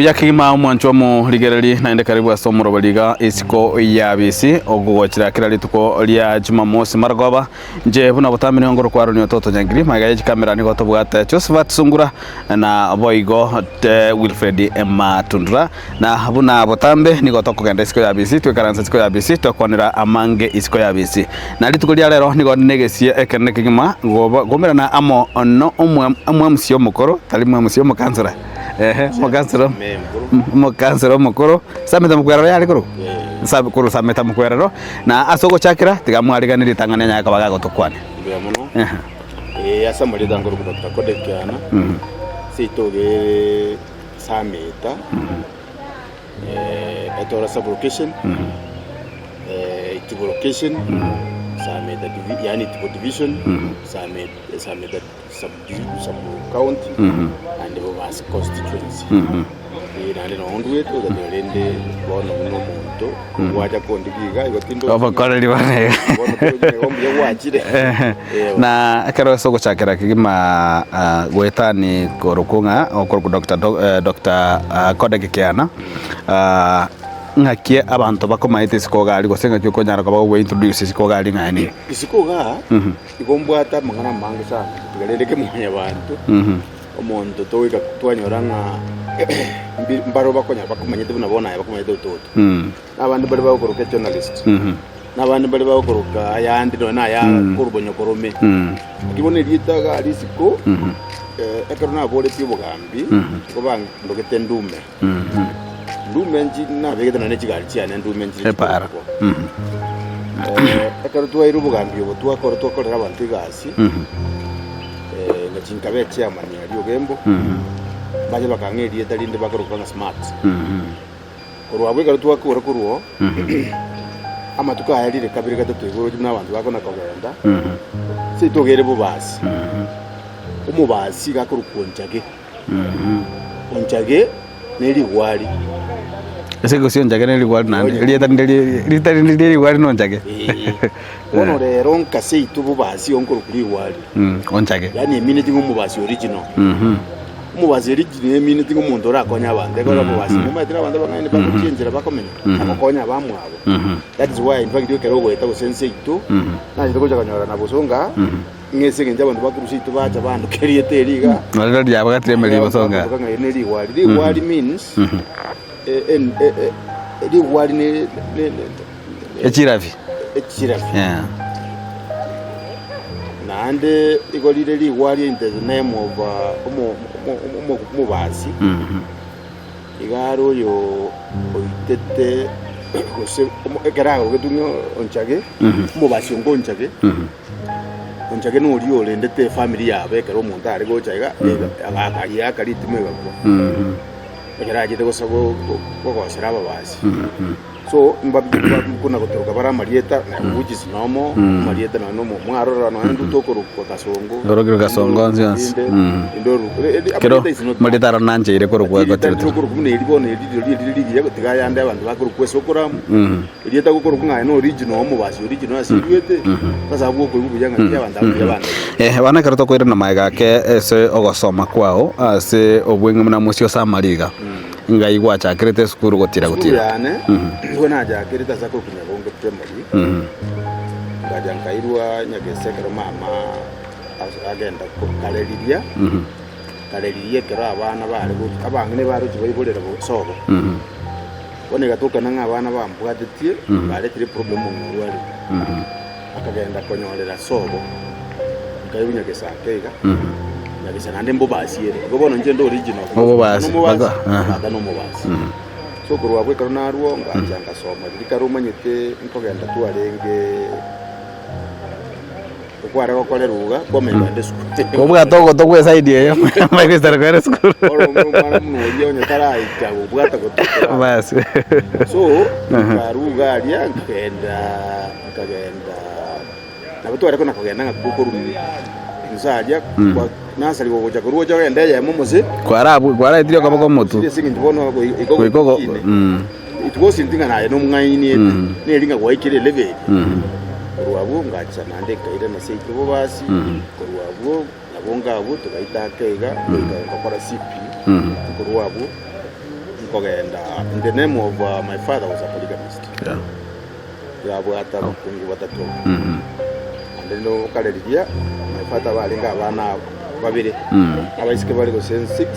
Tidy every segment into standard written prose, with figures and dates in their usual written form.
Buya kegima omwanchwa omorigereri naende karibu ase omoroberi iga isiko ya bisi ogogochera kera rituko ria Jumamosi marogoba inche buna botambe nigo ngoro kwaroni ototo nyangiri magega ye chikamera nigo tobwate Josephat Sungura na boigo Wilfred Matundura na buna botambe nigo tokogenda isiko ya bisi twekaransa isiko ya bisi twekwanera amange isiko ya bisi na rituko ria rero nigo ndine egesie ekenene kegima goba gomerana amo no omwemusia omokoro tari mwemusia omokansora. Ehe, omokansero, omokansero omokoro, Sameta Mokwerero yare korokwa? Sa- korwa Sameta Mokwerero, na ase ogochakera, tiga mwariganie ritang'ani anyare koba gagotokwania. Mbuya mono. Ehe. Eh, ase amarieta nkorokwa Dr. Kodek Kiana, seito iga ere Sameta, eh, Etora sub-location, eh, Itibo location, Sameta divi- yaani Itibo division, Sameta, Sameta Sub county naende Bobasi constituency. Eh, naende noo ndwete otateba rende bono buna omonto gwacha kondigia iga igo tindi Obokoreri bono iga. Bono torochi nigo mbuya gwachire. Ehe. Eh, Na ekero ase ogochakera kegima ah, goetani korokwo ng'a okorokwa Doctor Do- eh, Doctor ah, Kodeke Kiana ah, ng'aki abanto bakomaete isiko iga aria gose ng'aki okonyara koba ogointroduce isiko iga aria ng'a nigo. Isiko igaa Igo mbwate amang'ana amange sana, tiga rende kemwanyabanto, omonto togoika twanyora ng'a mbi- mbaro bakonya bakomanyete buna bono aye bakomanyete ototo. Na abande mbare bagokoroka ejournalist, na abande mbare bagokoroka ayande nonya na aya korwa nyokorome. Lakini bono erieta iga aria isiko, ekero naboretie obogambi, nigo bandogete ndume. Ndume nchi nabegete nonya ne chigari chiane ndume nchire Epara. chikorokwa. Ekero twaeire obogambi obo twakora twakorera abanto egasi, ngachia nkaba echairman aria Ogembo, bache bakang'a erieta rinde bakorokwa ng'a smart. Korwa abwo ekero twakora korwa oo, amatuko aya rire kabere gatato igo oroche buna abanto bakona kogenda, seito ogere bobasi, omobasi iga akorokwa onchage. Onchage ne rigwari. Ase gose onchage ne rigwari naende, erieta rinde rie erieta rinde rie rigwari na onchage. Eeh. Bono rero nka seito bobasi onkorokwa rigwari. Onchage. Yaani emineti ng'a omobasi original. Omobasi original emineti ng'a omonto orakonye abanto. Ekero omobasi, momanyete na abanto abang'aini bagochia enchera bakomenya, agokonya abamwabo. That is why in fact ekero ogoeta gose nseito, nachete gocha konyora na bosonga. Ng'a ase engencho abanto ba korwa seito bacha bandoka erieta eri iga. Narero riabagatire emeremo bosonga. Bakandoka ng'a eri ne rigwari. Rigwari means eh, en- eh, eh, rigwari ne ne- ne- Echirabi. echirabi. Yeah. Naende igo rire rigwari in the name of uh, omo- omo- omo- omobasi. Iga are oyo oitete gose omo- ekero agogetwe ng'a onchage, omobasi onga onchage. Onchake noria orendete efamiri yabo ekero omonto are gocha iga, akayeaka ritimo egakwa. Ekero achete gose kogosera ababasi. So mbakona gotoroka bare amarieta which is normal, amarieta nonya na mwarora nonya intwe tokorokwa Kasongo. Orokire Kasongo onsi onsi. Inde inde Kero amarieta is not bad. amarieta aro nancheire korokwa Lakini gotire tari tokorokwa buna eri bono eri rirorio erire rigiya tiga ayande abanto bakorokwa ase okoramu. Erieta gokorokwa ng'a aye n'original, omobasi original ase eriete, ase abwo okoigwa buya ng'a ki abanto aba mbuya bandorire. Eh, bono ekero tokoirana magega ake ase ogosoma kwao ase obweng'e buna mosio ase amariga, ng'ai gwachakerete esukuru gotira Esukuru gotira? yane nigo nachakerete ase akorokwa Nyagonge Primary, ngacha nkairwa Nyagese ekero mama as- agenda ko- kare riria, kare riria ekero abana bare gochi abang'ina barochi baiborera bo sobo. Bono egatokana ng'a abana bambwatetie, baretire eproblem omong'ina orwarire. Akagenda konyorera sobo, nkaigwa Nyagesake iga, Nyagesa naende mbobasi ere. Igo bono inche ndi original. Obobasi, Nomobasi, baka- aha. tata nomobasi. So korwa abwo ekero narwo, ngacha ngasoma riria kare omanyete nkogenda twarenge. Okware gokorerwa iga, kwamanya kogenda esukuru. Kobwate ogoto gwe side eyo, omanye goisara kogenda esukuru. Bono omwana buna oria onye taraika gobwata goto tara- Basi. So, nkarwa iga aria, nkagenda nkagenda nabo tware kona kogenda ng'a gokorwa inse aria, kwa nursery gogocha korwa oche ogende eyemo mose, Kwarabwo kwaraetire okoboko omotwe. ase eng'encho bono goi- igo Goika ogo goikine. mm. It wasn't ng'a naye nomong'ainiete, neri ng'a gwaikire elevel eria. Korwa abwo ngacha naende nkairana seito bobasi, korwa abwo nabo nga abwo togaita ake iga, goika ngakora CP, korwa abwo. Nkogenda in the name of my father was a polygamist. Yeah. Yabwate abakungu batato. Mhm. Naende rende kare riria my father barenge abana babere. Mm. Abaiseke bare gose six.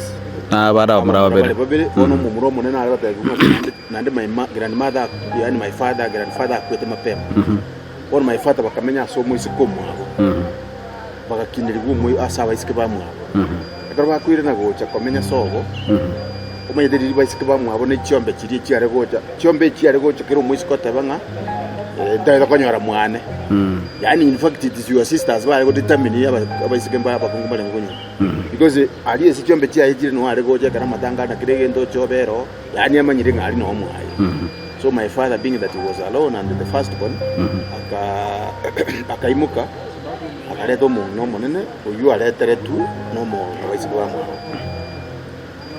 Na abana abamura Abamura babere. bare babere. Bono omomura omonene are gotebigwa ng'a naende naende my ma grandmother yaani my father grandfather akwete mapema. Mhm. Bono my father bakamenya ase omoiseke omwabo. Mhm. Bagakinerigwa omoyo ase abaiseke bamwabo. Mhm. Ekero bakoirana gocha komenya sobo, Mhm. omanyete riria baiseke bamwabo ne chiombe chiria chiare gocha, chiombe echi chiare gocha kera omoiseke oteba ng'a eh, ntaete konyora mwane. Mm. Yaani in fact it is your sisters bare godetermine aba abaiseke mba abakungu barenge konyora. Mm. Because aria ase chiombe chiaye chire nigo are gocha ekero amatanga na kera egento oche obere oo, yaani amanyire ng'a aria noo mwaye. Mhm. So my father being that he was alone and the first born, Mhm. aka akaimoka akareta omong'ina omonene oyio areteretwe nomobaiseke bamwabo.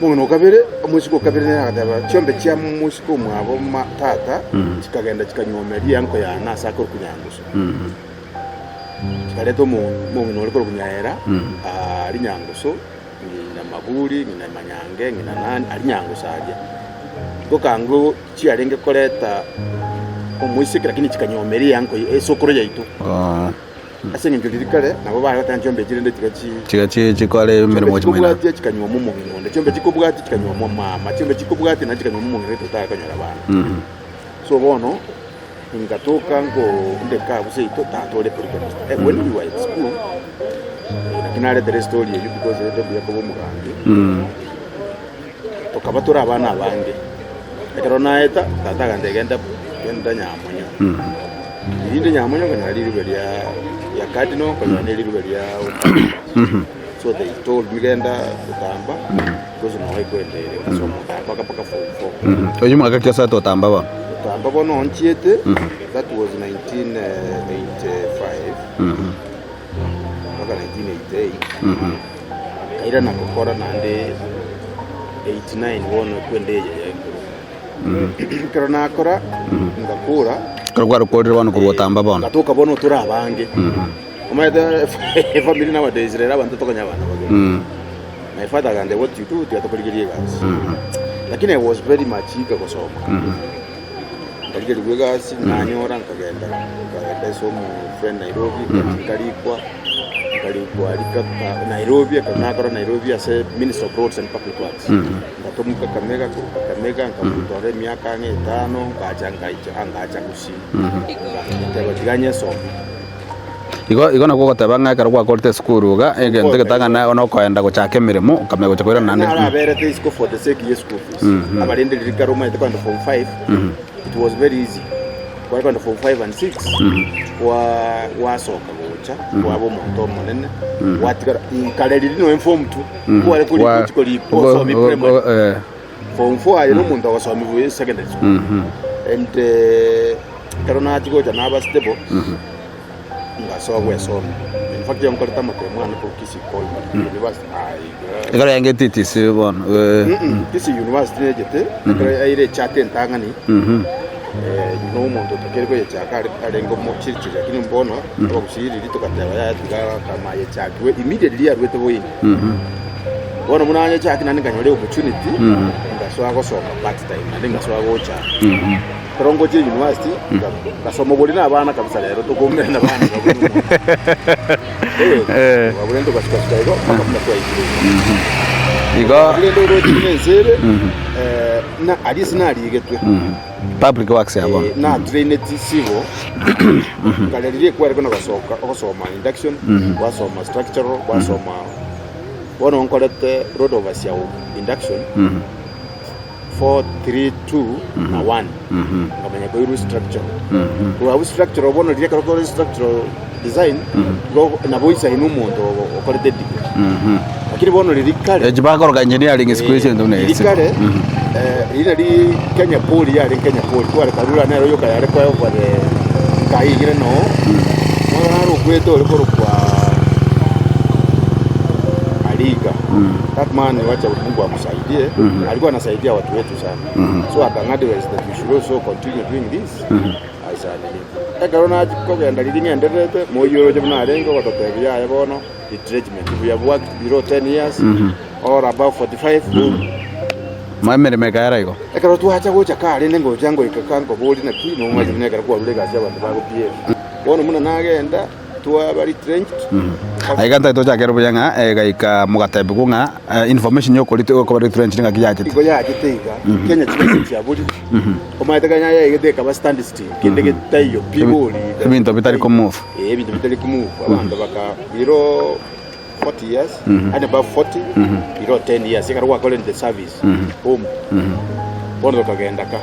Omong'ina o kabere, omoiseke o kabere nere agateba, Chiombe chia moiseke omwabo ma tata chikagenda chikanyuomeria enko yane ase akorokwa Nyangusu. Chikareta omong'ina ore korokwa Nyaera, aria Nyangusu, ng'ina Maburi, ng'ina Manyange, ng'ina nani, aria Nyangusu aria. Ngokango chiarenge koreta omoiseke lakini chikanyuomeria enko esokoro yaito. Ase engencho riria kare nabo bare goteba chiombe chirende tiga chi Tiga chi chikore chiombe emeremo gochia moino. chikobwatia chikanyuoma omong'ina onde, chiombe chikobwatia chikanyuoma omama, chiombe chikobwatia naende chikanyuoma omong'ina gete otare konyora abana. Mhm. So bono, ingatoka nko ndeka abwo seito tata ore polygamist. Eh, when we were at school, eh, naki naretere estory eyio because ere mbuya koba omogambi, Mm. tokaba tore abana abange. Ekero naeta, tata agantebia genda genda nyamonyo. Mm. Rinde nyamonyo nkonyora rirube ria ria cardinal, nkonyora ne rirube ria Mhm. So they told me genda gotamba, because noe kwendere, ngasoma gotamba mpaka form four. Mhm. Oyio mwaka ki osoete gotamba bono? Gotamba bono nchiete, that was 1985 Mhm. mpaka 1988. Mhm. Nkairana gokora naende 89 bono kwende eye ya igoro. Ekero nakora, ngakora. Ekero kwarokorire bono korwa gotamba bono. Ngatoka bono tore abange. Omanyete efamiri nowadays rero abanto tokonya abana babere. My father akantebia what you do tiga tokorigerie egasi. Lakini I was very much eager gosoma. Nkarigerigwa egasi nanyora nkagenda nkagenda ase omo friend Nairobi nkarikwa nkarikwa aria kaka Nairobi ekero nakora Nairobi ase Ministry of Roads and Public Works. Ngatomwa Kakamega, korwa Kakamega nkamotwara emiaka ang'e etano, nkacha nkaicha ngacha Gusii. Ngateba tiga nyesome. Igo igo nakwo ogoteba ng'a ekero gwakorete esukuru iga, egento egetang'ani na okoenda gochaka emeremo, okamanya gocha koirana naende. Naraberete isiko for the sake ye school fees. Abarende riria kare omanyete kogenda form 5, it was very easy. Kware kogenda form 5 and 6, kwa gwasoka gocha, kwaba omonto omonene, gwatigara kare riria noe form 2, kware korikwa Wa- gochi korikwa osomie ogo- primary. ogo- eh, Form 4 aye nomonto ogosomigwa secondary school. And eh, ekero nachia gocha naba stable, ngasoa gwesomia. In fact nkorete amatemo ane korwa Kisii College University. Aye, Ekero yange TTC bono eh, Mm-mm, Kisii University nechete, ekero aire echate entang'ani, mhm. eh, na omonto otakeire koyechaka are- arenge omochirichiri, lakini mbono abagusii riria togateba yaya tiga kama yechakigwe immediately yarwete boina. Bono buna nanyechaki naende nkanyora eopportunity, ngasoa gosoma part time naende ngasoa gocha. Ekero ngocha university, ngasoma bori na abana kabisa rero tokoumera na abana babwo nomonto. Eh. Abwo rende togasuka-suka igo mpaka buna twaikire iga. Igo Abwo rende oroche buna ense ere, eh, na aria ase narigetwe, public works ya bono. eh, natraineti civil, kare riria ekware kona gosoka ogosoma induction, gwasoma structural, gwasoma bono nkorete road overseer of induction, 4, 3, 2 na 1 nkamanya koirwa structural korwa abwo structural bono riria ekero kore structural design igo nabo oisaine omonto okorete degree lakini bono riria kare Echi bakoroka engineering siku hizi ento buna riria esi. kare eh, riria nari Kenya Poly yare Kenya Poly kware Karura nere oyoka yare koegwa the nkaigire noo bono naro okwete ore korokwa Mariga that man wacha Mungu amsaidie alikuwa anasaidia watu wetu sana so akang'advise that we should also continue doing this aisanire ekero nachi kogenda riria ng'endererete moiyo oroche buna arenge ogototebia yaya bono retrenchment we have worked below 10 years or above 45 boom. Emeremo ekaera igo. Ekero twacha gocha ka rende ngocha ngoika ka nkoborie naki nomanyete buna ekero kwarure egasi abanto bagopiera. Bono buna nagenda twaba retrenched. Aiga ntari tochakere buya ng'a egaika mogatebigwa ng'a information yokoriti okoba retrenched ng'aki yachete. Igo yachete iga, Kenya chibesa chiaborire, omanyete Kenya yaigete ekaba standstill, kende getaiyo pi bori. Ebinto bitari komove. Eh, ebinto bitari komove, abanto baka below 40 years and above 40 below 10 years ekero gwakorire the service home bono tokagenda ka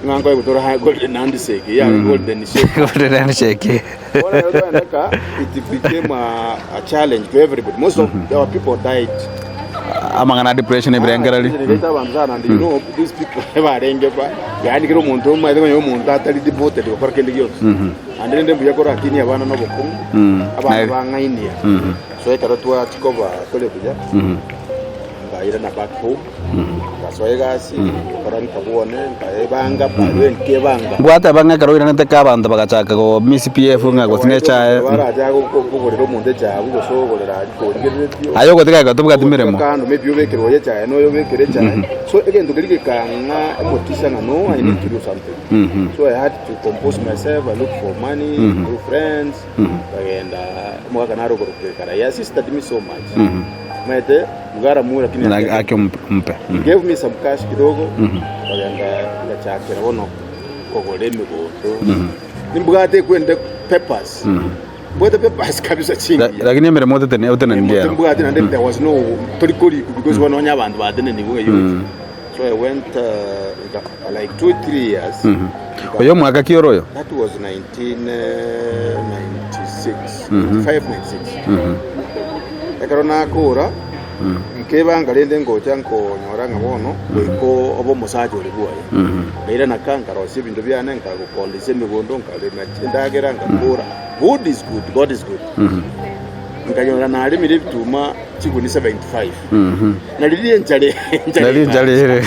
ng'a nkoe gotora ha golden handshake ya golden shake Golden handshake. bono ekero twagenda ka it became a, a challenge to everybody most of our people died Amang'ana a depression ebirengereri. Generate abantu sana and you know these people barenge ba yaani kera omonto omanyete konya omonto atari devoted gokora kende gionsi Naende rende mbuya korakinie abana nobokong'u, abana bang'ainia. So ekero twachia koba tore buya, nkairana back home, ngasoa egasi, ngakora nkabwone, nkaebanga, barue nkebanga. Ngwateba ng'a ekero oiranete ka abanto bagachaka go misbehave ng'a gose ne echae. Baracha kogorera omonto echae gose ogorera aria korigereretie. Aye ogotiga iga tobwati meremo. Kando maybe obekere oyo echae na oyo obekere echae. So egento keria gekang'a emotisha ng'a no I need to do something. So I had to compose myself, I look for money, through friends, nkagenda omogaka nare okorokwa Ekara. He assisted me so much. Omanyete mgaramura lakini Na ake- ake ompe. He gave me some cash kidogo, nkagenda ngachakera bono kogora emegondo. Nimbwate ekwende papers. Mbwate papers kabisa chingiya. Lakini emeremo otetene otenenire ero. Mbwate naende there was no tori korikwa because bono onye abanto batenenigwe ng'a yochi. So I went uh, like 2 3 years. Oyo omwaka ki ore oyo? That was 1996, 95 96. Ekero nakora nkebanga rende ngocha nkonyora ng'a bono goika obe omosacha ore bwoye. Ngairana ka nkarosia ebinto biane nkagokondisia emegondo nkarema endagera ngakora. God is good, God is good. Nkanyora naremire ebituma chiguni 75. Na riria enchara enchara Nari enchara ere.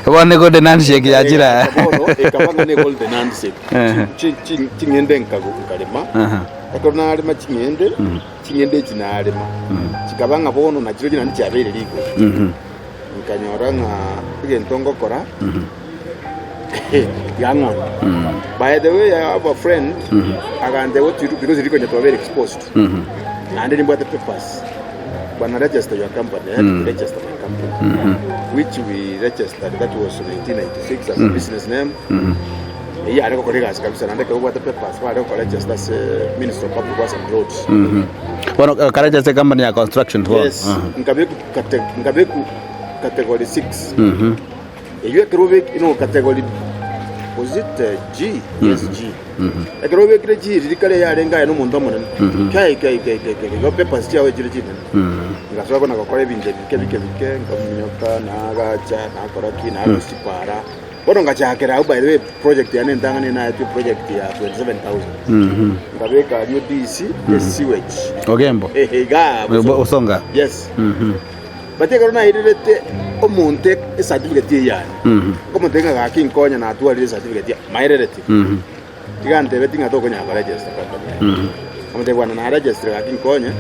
Bono ne golden handshake yachire. Bono ekaba ng'a ne golden handshake. Ehe. Chi- chi- Ching'ende nkago nkarema. Aha. Ekero narema ching'ende, ching'ende echi narema. Chikaba ng'a bono nachirochio naende chiabeire rigori. Nkanyora ng'a egento ngokora yang'onda. By the way, I have a friend agantebia what you do because riko twabere exposed. Naende nimbwate papers. Bwana register your company. I had to register my company. Which we registered that was 1996 as a business name. Eyio yare gokora egasi kabisa naende ekero obwate papers bare gokoregister ase Ministry of Public Works and Roads. Bono okaregister ase company ya construction bono. Yes, nkabeku kate nkabeku category 6. Eyio ekero obekire no category was it eh, G? Yes, G. Ekero obekire G riria kare yarenge aye nomonto omonene. Kai kai kai kai kai igo papers chiao chire chinene. Ngasoa kona gokora ebinto ebike bike bike nkaminyoka nagacha nakora ki narosipara. Bono ngachakera abwo by the way project yane entang'ani naetwe project ya 27000. Nkabeka aria DC e sewage. Ogembo. Ehe igaa Obo- Osonga. Yes. But ekero nairerete omonto e certificate eye yane, omonto ng'a gaki nkonya natwarire certificate ya my relative. Tiga antebeti ng'a tokonyara ko register company yaye. Amotebi bwana na register gaki nkonye,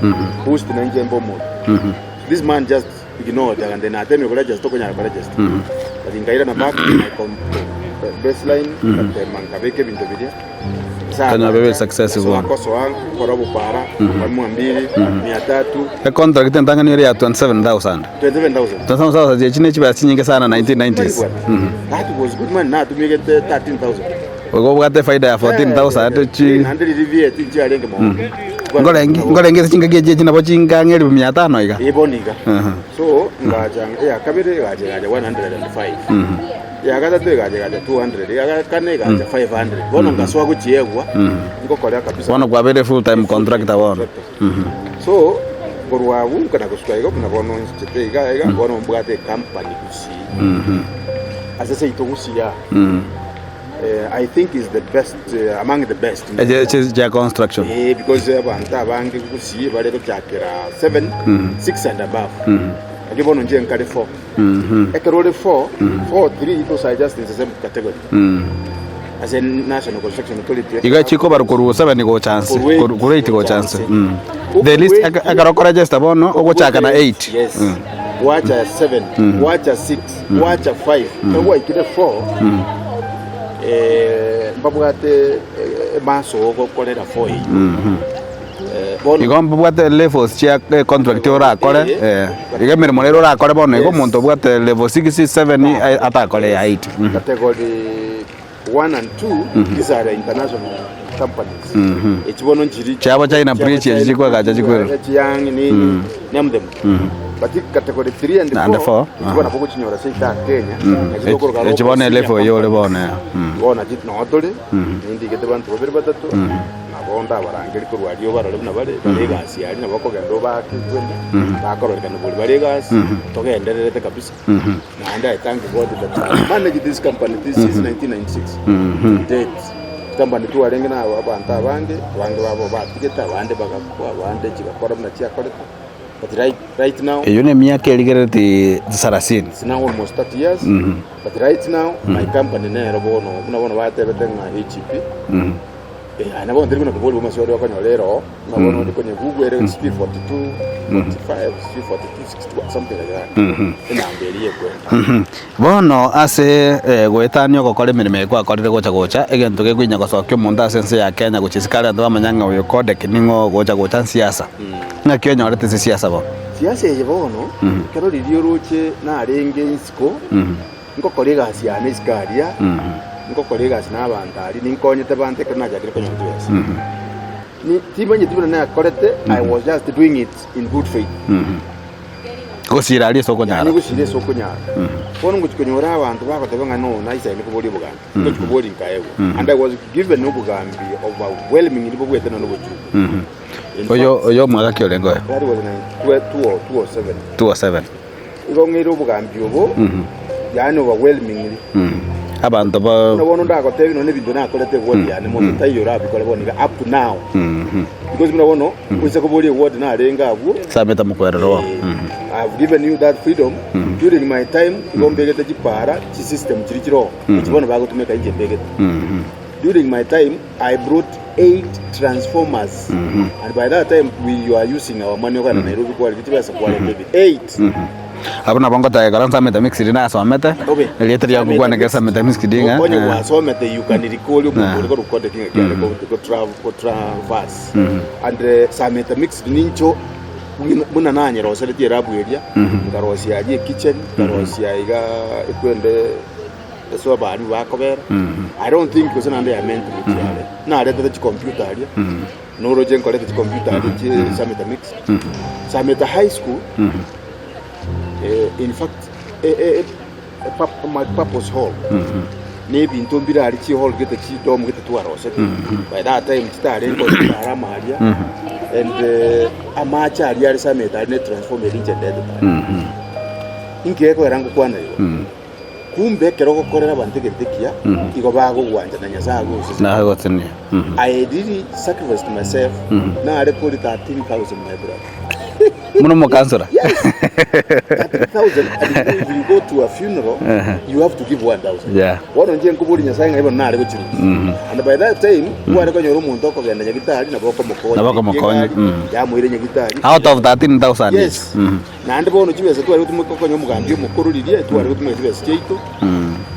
boost na inche mbe omonto. This man just ignored akantebia natemire ko register tokonyara ko register. But nkairana back to my com- baseline, ngatema nkabeka ebinto biria. Kanywa bebe success bono. Kosoa kora obopara, mia mbili, mia tatu. Econtract entang'ani ere ya 27000. 27,000. 27000 echi ne chibesa chinyinge sana 1990s. That was good money natumigete 13,000. Igo obwate efaida ya 14000 chi Naende riria VAT nchiarenge mono. Nkorenge nkorenge ase chingaki echi echi nabo chingang'e elifu mia tano iga. Eh, bono iga. Aha. So ngacha eya kabere egacha egacha 105. Eya gatato egacha egacha 200. Eya kane egacha 500. Bono ngasoa gochiegwa ngokorea kabisa. Bono kwabeire full time contractor bono. So korwa abwo nkana gosuka iga buna bono nchete iga iga bono mbwate ecompany gusii. Ase seito gusii aa. I think is the best among the best. Eche eche chia construction. Eh, because abanto abange gusii bare gochakera 7, 6 and above. Lakini bono inche nkare 4. Ekero ore 4, 4, 3 those are just in the same category. Ase National Construction Authority. Iga chikobarwa korwa 7 gocha nse, Korwa eight korwa 8 gocha gocha nse. nse. Mm. The least Okorwa eke- ekero okoregister bono ogochaka na 8. Yes. Gwacha 7, gwacha 6, gwacha 5, ekero gwaikire 4, eh, mbabwate eh, emaso ogokorera 4 eyio. Eh, bono Igo mbabwate levels chia contract orakore, Eh. eh, iga emeremo rero orakore bono igo Yes. omonto obwate level 6, 7 atakore ya 8. Category 1 and 2 these are international companies. Echi bono nchiri Chiabo China Bridge echi chikwagacha chikwera. Chiang nini name them. But category 3 and 4 And four, echi bono nabo ogochinyora ase ita Kenya. Nachi tokoroka Echi bono local elevel senior eye ore companies. bono eh. Bono nachi noo tore nindigete banto babere batato nabo ndabarangeri korwa aria obarore buna bare bare egasi aria nabo okogenda obaake ekwende bakororekana bori bare egasi togendererete kabisa. Naende I thank God that I managed this company this since 1996 to date. Company twarenge na abanto abange, abange babo batigete, abande bagakwa, abande chigakora buna chiakorete. But right, right now, Eyio nemiaka erigerereti sarasini. it's now almost 30 years. But right now, my company nero bono, buna bono batebete ng'a HEP. Eh, aye nabo ntari buna kobori bw'amasio oria okonyora ere oo, ng'a bono onde konya Google ere sijui 42, 45, sijui 42, 61, something like that. Enamba eria ekwenda. Bono ase eh, goetania ogokora emeremo eye gwakorire gocha gocha, egento gekoinya gosokia omonto ase ense ya Kenya gochia isiko aria abanto bamanya ng'a oyo Kodek ning'o gocha gocha nsiasa. Ng'aki onyorete ase siasa bono? Siasa eye bono, ekero riria oroche narenge isiko, Ngokora egasi yane isiko aria, ngokora egasi nabanto aria, ninkonyete abanto ekero nachakire konyora chibesa. Ni- Timanyeti buna nakorete, I was just doing it in good faith. Gosira aria ase okonyara. Yaani gosira ase okonyara. Bono ngochi konyora abanto bagoteba ng'a no naisaine koboria obogambi. Ngochi koboria nkaegwa. And I was given obogambi overwhelmingly bobwete nonye obochungu. In Oyo fact, oyo omwaka ki orenge oyo? that was nine- two- two- 207. 207. Igo ng'eire obogambi obo, yaani overwhelmingly. Abanto ba Buna bono ndagotebie nonya ebinto nakorete eward yane monto taiyo orabikore bono iga up to now. Because buna bono oise koboria eward narenge abwo, Samete mokwerero oo. I have given you that freedom during my time igo mbegete chipara chisystem chiria chire oo echi bono bagotumeka inche mbegete. During my time I brought 8 transformers and by that time we were using our money okogenda Nairobi kwarigwa chibesa kwareta ebi 8. Abwo nabo ngoteba ekero nsamete mixed nasomete, Obe. erieta riago ngokwana ekero samete mixed ng'a Onye eh, gwasomete you can recall omonto ore korwa Kodek ng'a kiare ko travel ko traverse and samete mixed nincho buna nanyeroseretie erabu eria nkarosia aria ekitchen nkarosia iga ekwende Ase abaanyu bakobera, I don't think gose naende ya meant gochia are. Naretete chicomputer aria, noroche nkorete chicomputer aria chie Sameta Mixed. Sameta High School, eh, in fact, eh, eh, eh, pap- multipurpose hall, na ebinto mbire aria chihall gete chidom gete twarosete. By that time chitarenge ore chikarama aria, and eh, amache aria are Sameta aria ne transformer eria inche ndetete aria. Inki gekogera ngokwana igo? Kumbe ekero ogokorera abanto egento ekiya, igo bagogwancha na Nyasae agosesenie. Nagosesenie. I really sacrificed myself, nare kori 13,000 my brother. Buna omokansora. Yes. 13,000 and if you go to a funeral, you have to give 1,000. Yeah. Bono inche nkoboria Nyasae ng'a bono nare gochirusia. And by that time, kware konyora omonto okogenda nyagitari nabo okomokonya. Nabo okomokonya, Egari, Yamoire nyagitari. Out of 13,000. Yes. Naende bono chibesa tware gotumeka gokonya omogambi omokoro riria, tware gotumeka chibesa chiaito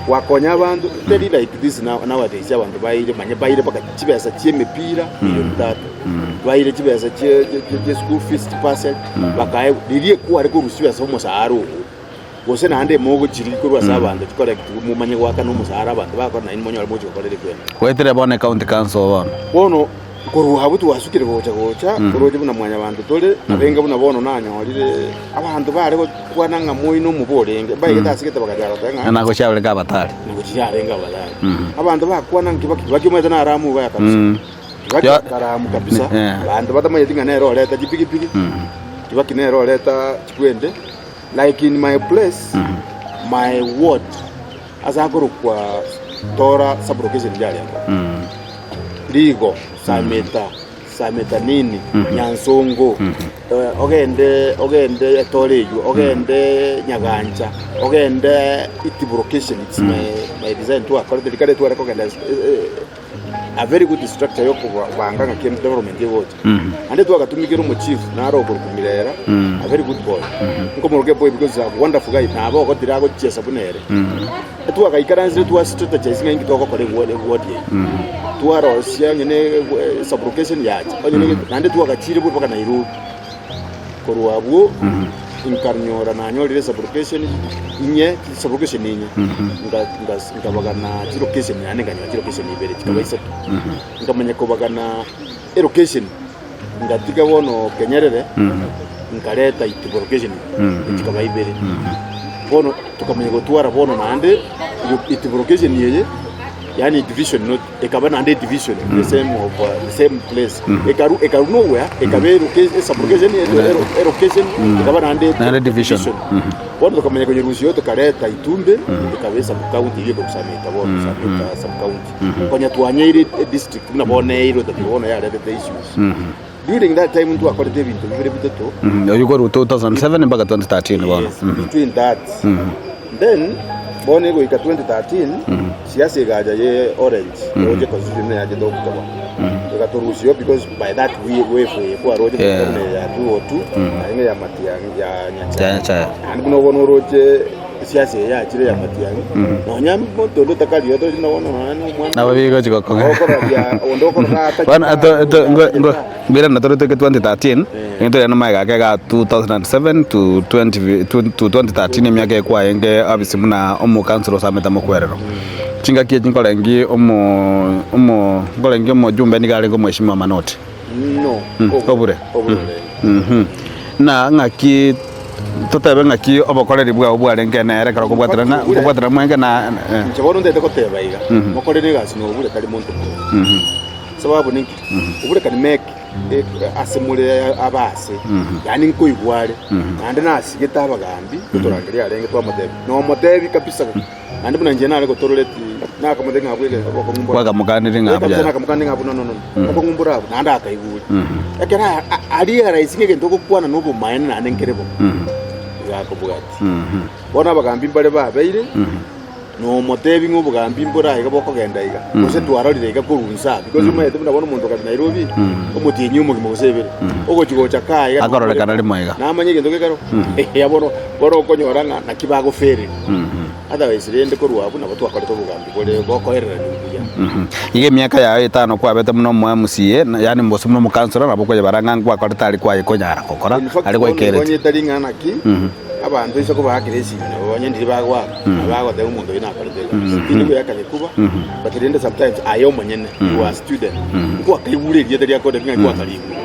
gwakonya abanto, teri like this now nowadays abanto baire manya baire mpaka chibesa chi'emepira milioni tatu, baire chibesa chie chie chie chie school fees chibursary, bakaegwa, riria ekware korusia chibesa omosara ogo, gose naende mogochiri korwa ase abanto chicorrect momanye goakana omosara abanto bakora naende monyore mochi gokorera ekwenda. Goetera bono ecounty council bono. Bono Korwa abwo twasukire gocha gocha, toroche buna mwanyabanto tore, nabenga buna bono nanyorire abanto bare gokwana ng'a moino omobe orenge, mbaigete ase gete bagachaka goteba ng'a Na gochia arenge abatari. na gochia arenge abatari. Abanto bakwana ng'a Kibaki, Kibaki omanyete naramu iga kabisa. Kibaki akaramu kabisa, abanto batamanyeti ng'a nere oreta chipigipigi, Kibaki nere oreta chikwende, like in my place, my ward, ase akorokwa Tora sub-location yarenge. Rigo, Sameta, Sameta nini, Nyansongo. Ogende ogende etore eywo, ogende Nyagancha, ogende Itibo location, it's my my design twakorete rikare tware kogenda a very good structure ya okobanga ng'aki development egocha. Naende twagatumikire omochief naro okorokwa Mirera, a very good boy. Nkomoroka eboy because he's a wonderful guy, nabo ogotira agochiesa buna ere. Twagaikaransire twa strategize ng'a inki togokora eward eward eye. Twarosia onye ne sub-location yacha, onye ne naende twagachire buna mpaka Nairobi. Korwa abwo, nkanyora nanyorire sub-location inye, sub-location inye, nka- nka- nkabagana chilocation naende nkanyora chilocation ibere chikaba isato. Nkamanya kobagana elocation, ngatiga bono Kenyerere, nkareta Itibo location chikaba ibere. Bono tokamanya gotwara bono naende Itibo location eye, yaani division not ekaba naende edivision the same of the same place. Ekaru ekaru nowhere ekaba eloca esublocation elocation ekaba naende Naende division. Bono tokamanya konyerusia igo tokareta Itumbe ekaba esubcounty eyio ekorusameta bono Sameta subcounty. Konya twanyeire edistrict buna bono eirwe tari bono yaretete issues. During that time ntwakorete ebinto bibere bitato. Oyio korwa 2007 mpaka 2013 bono. Yes, between that. Then bono egoika 2013 siasa egacha ye orange roche constitution buna yachete gotoba egatorusia because by that we wave eye kwaroche buna ya 202 naende ya Matiang'i ya Nyachae. Nyachae. Naende buna bono oroche Esiasa eye yachire ya matiang'i, nonya omonto onde otakari otochi na bono nonya na omwana Nabo bigochi gokong'a. okoraria onde okorora atachete Bono ato ato ngo ngo atachete. mbirana tore toike 2013, Eh. nigo tore na magega ake ga 2007 to 20 to to 2013 emiaka eye kwarenge obisi buna omokansoro osamete mokwerero. Chingaki echi nkorengi omo omo nkorengi omojumbe nigo arenge omweshimiwa Manoti. No, Obure. obure orenge. Mhm. Na ng'aki Totebe ng'aki obokoreri bwao bwarenge nere ekero okobwaterana okobwaterana mwenge na eh. Inche bono ntagete goteba iga, mokorere egasi na obure tari monto mobe. Sababu ninki? Obure can make eh, ase more abe ase, yaani nkoigwa are, naende nasigete abagambi, gotorangeria arenge twamotebia, nomotebi kabisa, naende buna inche nare gotororeti, nakamotebia ng'a abwo ege obokong'u mbore. Kwakamokanire ng'a Eh, kabisa buya. nakamokania ng'a abwo no no no, obokong'u mbore abwo, naende akaigure. Ekero a- a- arealize ng'a egento ogokwana na obomaene naende nkere bo, iga akobwatia. Bono abagambi mbare babeire, na omotebi ng'a obogambi mbore aiga bokogenda iga, gose twarorire iga korwa inse aa, because omanyete buna bono omonto kare Nairobi, omotienyi omogima gose ebere, ogochi gocha kaa iga Akororekana rimo iga. namanye egento gekero, eya bono bono okonyora ng'a naki bagofereria. Otherwise rende korwa abwo nabo twakorete obogambi bore bokoererania buya. Iga emiaka yao etano kwabete buna omo MCA, yaani gose buna omokansora nabo okoyebara ng'a ngwakorete aria kwaye konyara gokora In fact aria bono gwaikereti. igo tari ng'a naki abanto inse kobaakera esimi nabo onye ndiri bagoaka nabo bagoteba omonto oyio nakorete egasi. Tindi goyaka gekuba but rende sometimes aye omonyene you are student nkwakaigure erieta ria Kodek ng'a nkwakarigure.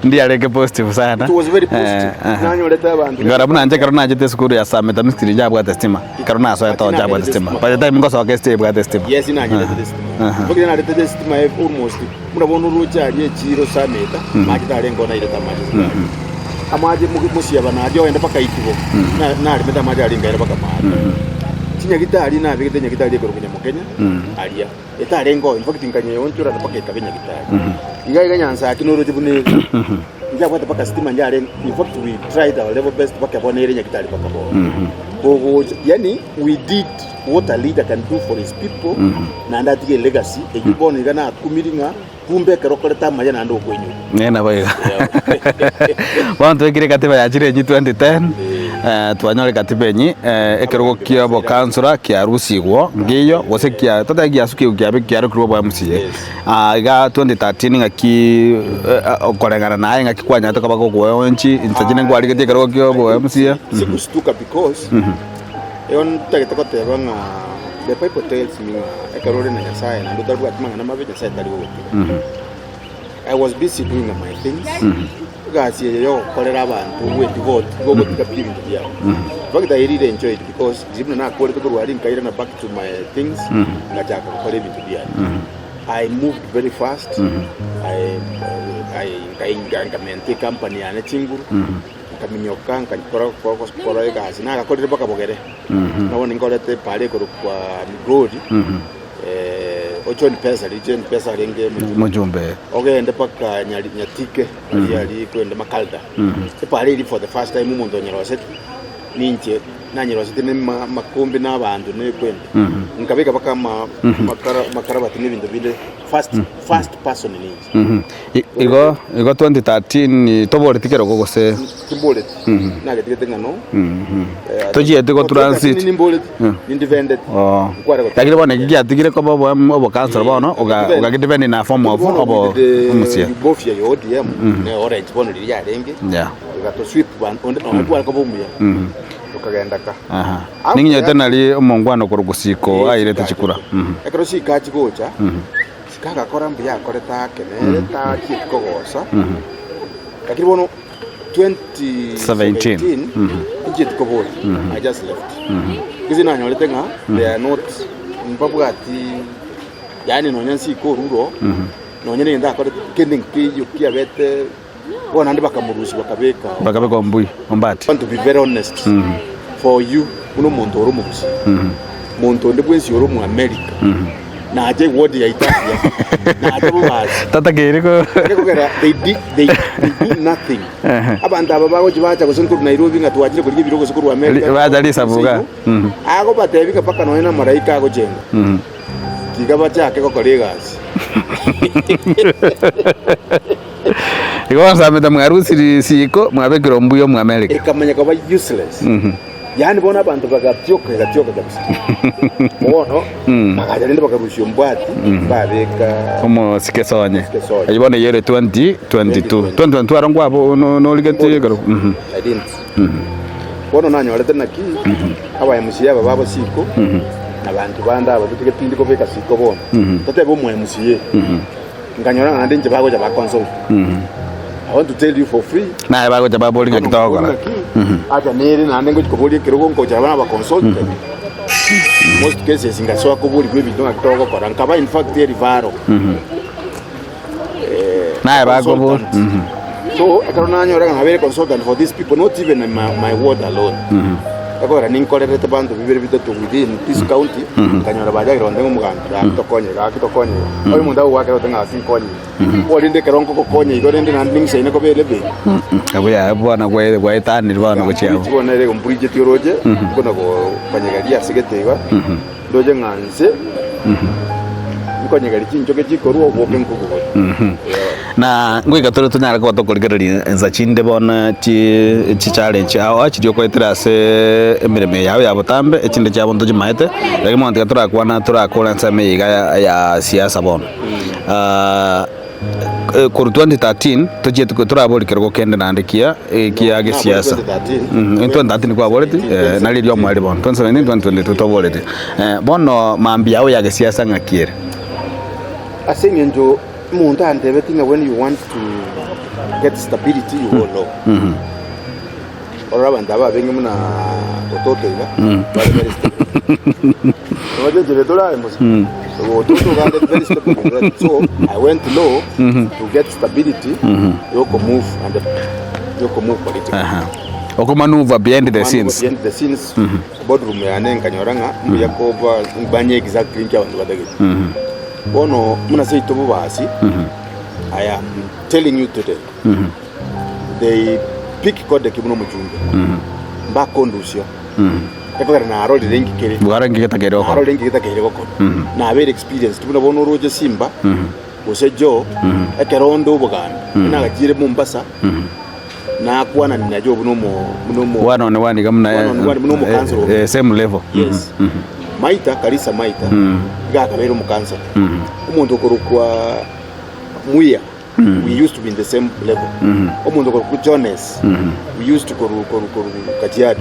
Ndiarenge positive sana. It was very positive. Eh, eh. Nanyorete abanto. Ngora buna inche ekero nachete esukuru ya Sameta Mystery njabwate stima. Ekero nasoete oo njabwate stima. By the time ngosoka estate ebwate stima. Yes, nanyerete stima. Aha. Mbokire naretete stima e almost buna bono oroche aria echiro Sameta, amache tarenge oo nairete amache sukari. Amache mosiaba naria ogende mpaka Itibo, na- naremete amache aria nkaira mpaka maate. Chinyagitari nabegete nyagitari ekorokwa Nyamokenya aria. Etarenge oo, in fact nkanyeonchorana mpaka ekaba nyagitari. Iga iga Nyansaki noroche buna ere. Njabwate mpaka stima njarenge, in fact we tried our level best mpaka bono ere nyagitari mpaka bono. Kogocha, yaani we did what a leader can do for his people, naende atige elegacy, eyio bono iga nakumiri ng'a kumbe ekero okorete amaya naende okoinyora. Nere nabo iga. Bono twekire katiba yachire enyi 2010, eh, twanyore katiba enyi, eh, ekerogo kia obokansora kiarusigwo ngiyo gose kia totebe giasukigwe kiabe kiarokirwe obo MCA. Yes. Ah, iga 2013 ng'aki eh, eh, okoreng'ana naye ng'aki kwanyarete koba gokoonchi inche chinde nkwarigetie ekerogo kia obo MCA. Sigustuka because Igo ntagete goteba ng'a the Bible tells me ng'a ekero ore na Nyasaye naende otarabwati mang'ana mabe, Nyasaye tari gogotiga. I was busy doing my things, egasi eye yogokorera abanto obweti goti, igo ogotiga pi ebinto biao. In fact I really enjoyed because riria buna nakorete korwa aria nkairana back to my things, ngachaka gokora ebinto biane. I moved very fast, I, I, nkai- nkamenta ecompany yane chinguru. Nkaminyoka nkakora gokora egasi, nagakorire mpaka bogere. Na bono ninkorete epaara ekorokwa Migori. o John Pesa, riria John Pesa arenge omojumbe. Mojumbe. Ogende mpaka Nyari- Nyatike, aria aria kwende Makalda. Epara eria for the first time omonto onyeroseti, ninche nanyeroseti na ama- amakombe na abanto na ekwende. Nkabeka mpaka ama- amakara amakarabati na ebinto binde, first first person ninche. Igo igo 2013 toboreti kerogo gose? Timboreti, nagetigete ng'a no. Tochieti go transit. Nimboreti, nindifendeti. Oh. Nkware goteba. Lakini bono eki giatigire koba obo obokansoro bono oga Defend. ogagidefend in a form of Bono obo with the omosie. Bofia ya ODM ne orange bono riria yarenge Yeah. egato sweep bantu onde nonye tware koba omuya tokagenda ka. Aha. After Ning'inyete that- nari omongwana okorwa gosiko airete chikura. Ekero chikachi gocha chikagakora mbuya akorete ake nere tachieti kogosa lakini bono 2017 inchieti koboria I just left gese nanyorete ng'a they are not mbabwati yaani nonya nsiko oruro nonya negento akorete kende nkeiyo kiabete bono naende bakamorusia bakabeka Bakabeka ombui ombati. want to be very honest for you buna omonto ore omogusii monto onde bwensi ore omoamerica nache eward yaito aria nache bobasi Tatakeire ko Gekogera they did they, they do nothing abanto aba bagochi bacha gose nkorwa Nairobi ng'a twachire korigia ebiro gose korwa America Ri- bacha risabu iga. Mhm. agobatebi ng'a mpaka nonya na amaraika agochenga tiga bachake gokora egasi Igo basamete mwarusiri isiko mwabekire ombuya Omoamerika. Ekamanya koba useless. Yaani bono abanto bagatioka egatioka kabisa. Bono bagacha rende bakarusia ombwati babeka Omosike sonye. Omosike sonye. Eyio bono eyio ere 2022. 2022 aro nkwabo no- norigeti ekero. Mhm. I didn't. Bono nanyorete naki aba MCA aba babo siko na banto bande aba tiga tindi kobeka siko bono. Totebe omo MCA. Nkanyora ng'a naende inche bagocha ba consult. I want to tell you for free. Naye bagocha baboria ng'aki togokora. Acha nere naende ngochi koboria ekerogo nkocha abana ba consulted. Most cases ngasoa koborigwa ebinto ng'aki togokora. Nkaba in fact a referral. Naye bakoboria. Consultant. So ekero nanyora ng'a nabeire consultant for these people not even in my, my ward alone. Ekogera ninkorerete banto bibere bitato within this county nkanyora bachakire gontebia ng'a omogambi gaki tokonye gaki tokonye iga. Onye omonto agogoakera ote ng'a ase nkonye iga. Bono rende ekero nkogokonya igo rende naende ning'isaine koba elevate. Abwo yaya bono gwae gwaetanire bono gochia abwo. Bono ere mburichetie oroche nkona konyegeria ase gete iga ndoche ng'a nse nkonyegeria chinchoke chikorwa oboke nkobogori. Na ngoika tore tonyare koba tokorigereria ensa chinde bono chi chichallenge ao ao chiria okoetera ase emeremo eye yao ya botambe, echinde chiabo ntochimaete, lakini bono tiga torakwana torakore ensemo eye iga ya ya siasa bono. Korwa 2013 tochieti ko toraboria kerogo kende naende kia ekia gesiasa. 2013 kwaboreti nari erio omoerio bono 2017, 2022 toboreti. Bono mambia yao ya gesiasa ng'aki ere? Ase eng'encho Omonto antebetie ng'a when you want to get stability you go low. Orore abanto aba abenge buna Ototo iga, bare very stable. Obachenchere tore aye mose. Ototo iga are very stable. So I went low to get stability yoko move and yoko move politically. Aha. Okomanuva behind the scenes. Behind the scenes, boardroom yane nkanyora ng'a mbuya koba mbanye exactly nki abanto batagete. Bono buna seito bobasi, I am telling you today, they pick Kodeki buna omochumbe, mbakondusia, ekogera narorire inki kere, Bwara inki getakeire gokora. narorire inki getakeire gokora, nabeire experienced buna bono oroche Simba, gose Joe, ekero onde obogambi, nagachire Mombasa, nakwanani na Joe buna omo buna omo One on one iga buna One on one buna omokansoro. eh, same level. Yes. Maita, Karisa Maita, iga akabeire omokansoro. Omonto okorokwa Muya, we used to be in the same level. Omonto okorokwa Jones, we used to koru koru koru Kajiado.